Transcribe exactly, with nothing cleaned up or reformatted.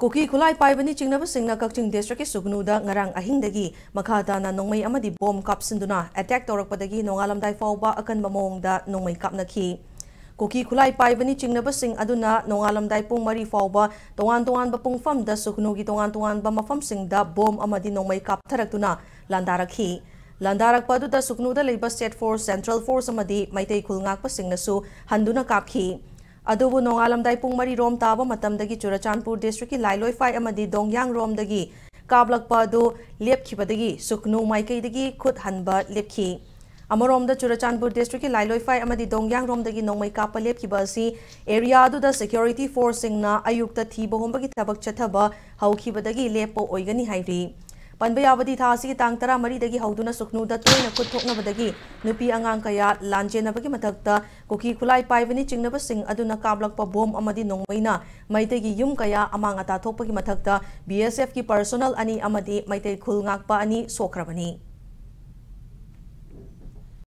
ꯀꯨꯀꯤ ꯈꯨꯠꯂꯥꯏ ꯄꯥꯏꯕꯅꯤ ꯆꯤꯡꯅꯕꯁꯤꯡꯅ ꯀꯛꯆꯤꯡ district ꯀꯤ ꯁꯨꯒꯅꯨꯗ ꯉꯔꯥꯡ ꯑꯍꯤꯡꯗꯒꯤ ꯃꯈꯥ ꯇꯥꯅ ꯅꯣꯡꯃꯩ ꯑꯃꯗꯤ ꯕꯣꯝ ꯀꯥꯞꯁꯤꯟꯗꯨꯅ attack ꯇꯧꯔꯛꯄꯗꯒꯤ ꯅꯣꯡꯉꯥꯜꯂꯝꯗꯥꯏ ꯐꯥꯎꯕ ꯑꯀꯟꯕ ꯃꯑꯣꯡꯗ ꯅꯣꯡꯃꯩ ꯀꯥꯞꯅꯈꯤ꯫ ꯀꯨꯀꯤ ꯈꯨꯠꯂꯥꯏ ꯄꯥꯏꯕꯅꯤ ꯆꯤꯡꯅꯕꯁꯤꯡ ꯑꯗꯨꯅ ꯅꯣꯡꯉꯥꯜꯂꯝꯗꯥꯏ ꯄꯨꯡ ꯃꯔꯤ ꯐꯥꯎꯕ ꯇꯣꯉꯥꯟ ꯇꯣꯉꯥꯟꯕ ꯄꯨꯡꯐꯝꯗ ꯁꯨꯒꯅꯨꯒꯤ ꯇꯣꯉꯥꯟ ꯇꯣꯉꯥꯟꯕ ꯃꯐꯝꯁꯤꯡꯗ ꯕꯣꯝ ꯑꯃꯗꯤ ꯅꯣꯡꯃꯩ ꯀꯥꯞꯊꯔꯛꯇꯨꯅ ꯂꯥꯟꯗꯥꯔꯛꯈꯤ꯫ ꯂꯥꯟꯗꯥꯔꯛꯄ ꯑꯗꯨꯗ ꯁꯨꯒꯅꯨꯗ ꯂꯩꯕ state force, central force ꯑꯃꯗꯤ ꯃꯩꯇꯩ ꯈꯨꯜ ꯉꯥꯛꯄꯁꯤꯡꯅꯁꯨ ꯍꯟꯗꯨꯅ ꯀꯥꯞꯈꯤ꯫ ꯑꯗꯨꯕꯨ ꯅꯣꯡꯉꯥꯜꯂꯝꯗꯥꯏ ꯄꯨꯡ ꯃꯔꯤ ꯔꯣꯝ ꯇꯥꯕ ꯃꯇꯝꯗꯒꯤ ꯆꯨꯔꯆꯥꯟꯄꯨꯔ district ꯀꯤ ꯂꯥꯏꯂꯣꯏꯐꯥꯏ ꯑꯃꯗꯤ ꯗꯣꯡꯌꯥꯡ ꯔꯣꯝꯗꯒꯤ ꯀꯥꯞꯂꯛꯄ ꯑꯗꯨ ꯂꯦꯞꯈꯤꯕꯗꯒꯤ ꯁꯨꯒꯅꯨ ꯃꯥꯏꯀꯩꯗꯒꯤ ꯈꯨꯠ ꯍꯟꯕ ꯂꯦꯞꯈꯤ꯫ ꯑꯃꯔꯣꯝꯗ ꯆꯨꯔꯆꯥꯟꯄꯨꯔ district ꯀꯤ ꯂꯥꯏꯂꯣꯏꯐꯥꯏ ꯑꯃꯗꯤ ꯗꯣꯡꯌꯥꯡ ꯔꯣꯝꯗꯒꯤ ꯅꯣꯡꯃꯩ ꯀꯥꯞꯄ ꯂꯦꯞꯈꯤꯕ ꯑꯁꯤ area ꯑꯗꯨꯗ security force ꯁꯤꯡꯅ ꯑꯌꯨꯛꯇ ꯊꯤꯕ ꯍꯨꯝꯕꯒꯤ ꯊꯕꯛ ꯆꯠꯊꯕ ꯍꯧꯈꯤꯕꯗꯒꯤ ꯂꯦꯞꯄ ꯑꯣꯏꯒꯅꯤ ꯍꯥꯏꯔꯤ꯫ ꯄꯟꯕ ꯌꯥꯕꯗꯤ ꯊꯥ ꯑꯁꯤꯒꯤ ꯇꯥꯡ ꯇꯔꯥꯃꯔꯤꯗꯒꯤ ꯍꯧꯗꯨꯅ ꯁꯨꯒꯅꯨꯗ ꯇꯣꯏꯅ ꯈꯨꯠ ꯊꯣꯛꯅꯕꯗꯒꯤ ꯅꯨꯄꯤ ꯑꯉꯥꯡ ꯀꯌꯥ ꯂꯥꯟꯖꯦꯟꯅꯕꯒꯤ ꯃꯊꯛꯇ ꯀꯨꯀꯤ ꯈꯨꯠꯂꯥꯏ ꯄꯥꯏꯕꯅꯤ ꯆꯤꯡꯅꯕꯁꯤꯡ ꯑꯗꯨꯅ ꯀꯥꯞꯂꯛꯄ ꯕꯣꯝ ꯑꯃꯗꯤ ꯅꯣꯡꯃꯩꯅ ꯃꯩꯇꯩꯒꯤ ꯌꯨꯝ ꯀꯌꯥ ꯑꯃꯥꯡ ꯑꯇꯥ ꯊꯣꯛꯄꯒꯤ ꯃꯊꯛꯇ B S F ꯀꯤ personnel ꯑꯅꯤ ꯑꯃꯗꯤ ꯃꯩꯇꯩ ꯈꯨꯜ ꯉꯥꯛꯄ ꯑꯅꯤ ꯁꯣꯛꯈ꯭ꯔꯕꯅꯤ꯫